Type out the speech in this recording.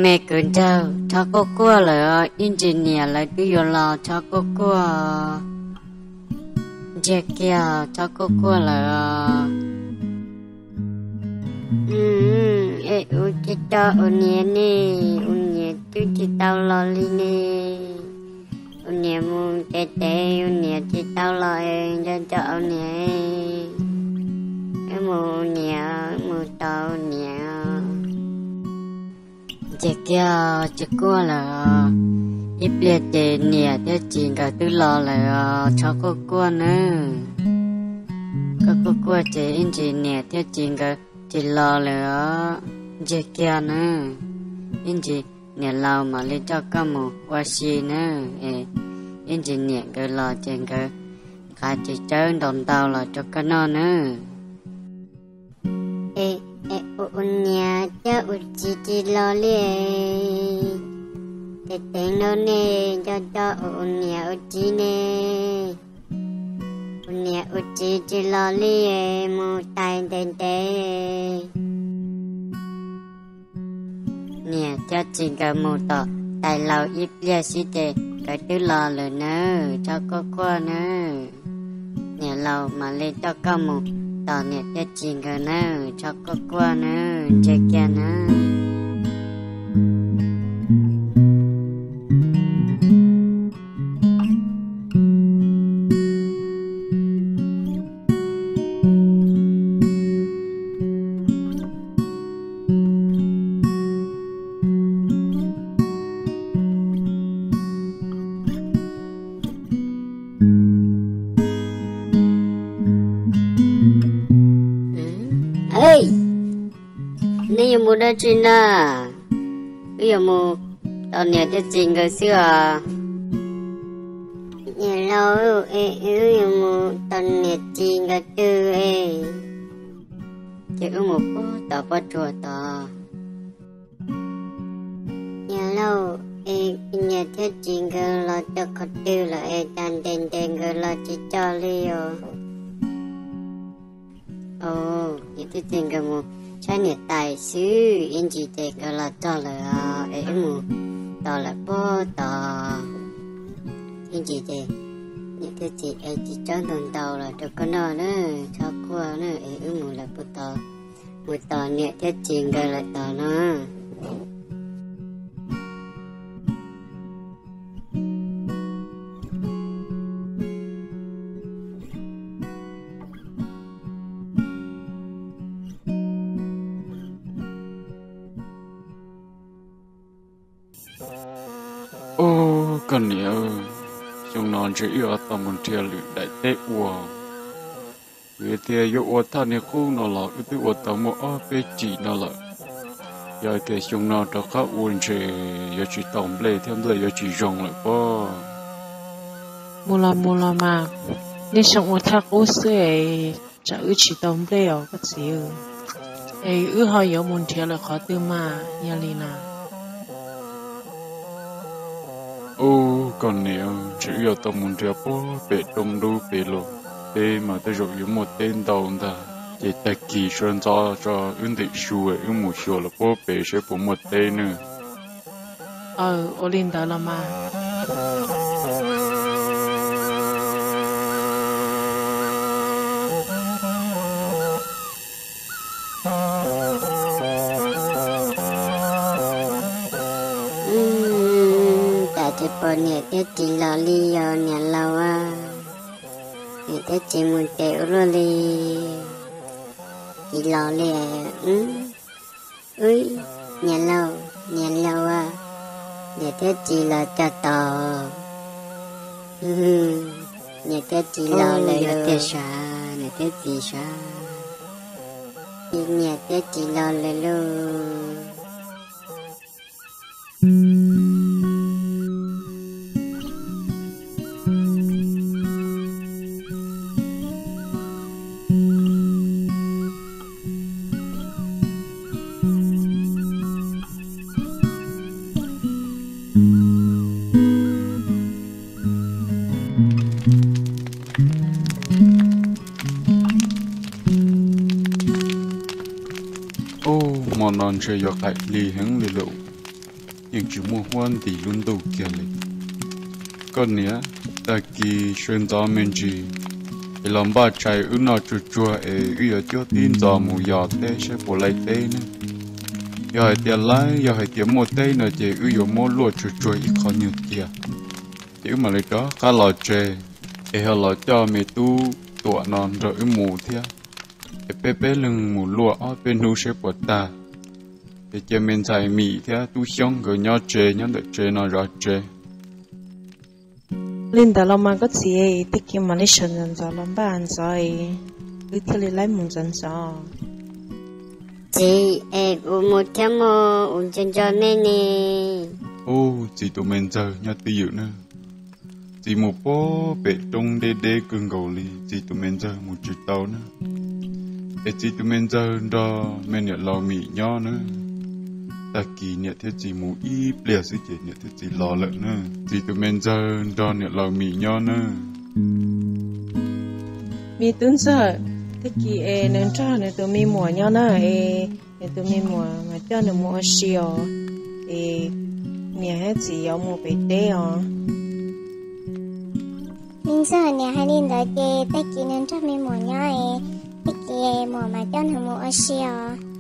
Me kwv nraug, tsho quaj quaj lawm os, ib ntsis niam lawv twb yuav los, tsho quaj quaj. Ntsiag kiag, tsho quaj quaj lawm os. Es ua cas ua niam ne, ua niam twb tsis tau los li ne. Ua niam mus tev tev, ua niam tsis tau los es nco nco ua niam. Wb mus ua niam, wb mus tos ua niam. Ntsiag kiag, tsis quaj lawm os. Ib pliag ces niam thiab txiv nkawd twb los lawm os, tsho quaj quaj nawb. Koj quaj quaj ces ib ntsis niam thiab txiv nkawd tsis los lawm os. Ntsiag kiag nawb, ib ntsis niam laus mam li coj koj mus ua si nawb es, ib ntsis niam nkawd los ces nkawd nqa txiv tsawb ntau ntau los rau koj noj nawb. Es ua niam thiab ua txiv tsis los li, tev tev no ne, nco nco ua niam ua txiv ne. Ua niam ua txiv tsis los li, mus tais ntev ntev. Niam thiab txiv nkawd mus tom tais laus ib pliag xwb ces nkawd twb los lawm nawb, tsho quaj quaj nawb. Niam laus mam li coj koj mus tos niam thiab txiv nkawd nawb, tsho quaj quaj nawb, ntsiag kiag nawb. Nej yuav mus dab tsi na? Wb yuav mus tos niam thiab txiv nkawd xwb os. Niam laus, es wb yuav mus tos niam txiv nkawd twg es? Ces wb mus puag tod pob tsuas tod. Niam laus, es niam thiab txiv nkawd los txog qhov twg lawm es cas ntev ntev nkawd los tsis txog li os? Niam thiab txiv nkawd mus saib niam tais xwb, ib ntsis ces nkawd los txog lawm os, es wb mus tos lawm puag tod. Ib ntsis ces niam thiab txiv ev txiv tsawb ntau ntau los rau koj noj na, tsho quaj na, es wb mus lawm puag tod, mus tos niam thiab txiv nkawd lawm tod no. Ub, koj niam, xyoo no ntshe wb yuav tau mus nrhiav lwm daim teb ua. Vim tias yuav ua thaj niag qub no los wb twb ua tau muaj ob peb cim no lawm. Yog tias xyoo no rov qab ua ntshe yuav tsis tau nplej thiab nplej yuav tsis zoo lawm pob. Mus los mus los mas, nej xyoo ua thaj qub xwb es tsam wb tsis tau nplej os koj txiv. Es wb ho yuav mus nrhiav lawm qhov twg mas yog li na? Ub, koj niam, ntshe wb yuav tau mus nrhiav puag pem roob dub pem los, teb mas tej zaum yuav muaj teb ntau ntag. Ces tag kis sawv ntxov tso wb ntim su wb mus xyuas lawm puag pem saib puas muaj teb nawb. Aw, ua li ntawd los mas. Cas tsis pom niam thiab txiv los li os niam laus a? Niam thiab txiv mus tsev ua luaj li, tsis los li. Ub, niam laus, niam laus a, niam thiab txiv los txog tod. Niam thiab txiv los lawm tiag sav, niam thiab txiv sav. Niam thiab txiv los lawm lauj. Ub, hmo no ntshe yuav qaim hli heev li lauj. yeej tsis muaj huab ntis lub ntuj kiag li. Koj niam, tag kis sawv ntxov me ntsis es los npaj tshais wb noj tsuag tsuag es wb yuav cuab tib ntxov mus yos teb saib puas laib teb ne. Yog hais tias laib, yog hais tias muaj teb no ces wb yuav muab luaj tsuag tsuag ib qho nyuag cia, ces wb mam li rov qab los tsev, es ho los coj me tub Tuam no nrog wb mus thiab. Es peb peb leeg mus luaj ob peb hnub saib puas tag, es cia me ntxhais Mim thiab tub Xyoob nkawd nyob tsev, nyob ntawm tsev no zov tsev. Li ntawd los mas koj txiv, tag kis mam li sawv ntxov ntxov los npaj ntxov, wb thiaj li laib mus ntxov ntxov. Txiv, es kuv mus thiab mog, kuv nco nco nej ne. Ub, txiv tus me ntxawg nyob twj ywm na. Txiv mus puag pem roob deb deb kawg nkaus li, txiv tus me ntxawg mus tsis tau na. Es txiv tus me ntxawg nrog me niam laus Mim nyob na. Tag kis niam thiab txiv mus ib pliag xwb ces niam thiab txiv los lawm na. Txiv tus me ntxawg nrog niam laus Mim nyob na. Me tub ntxawg, tag kis es nws nrog nws tus me muam nyob na, es nws tus me muam mas coj nws mus ua si os, es niam thiab txiv yuav mus pem teb os. Me ntxawg, niam hais li ntawd ces tag kis nws nrog me muam nyob es, tag kis muam mas coj nws mus ua si os.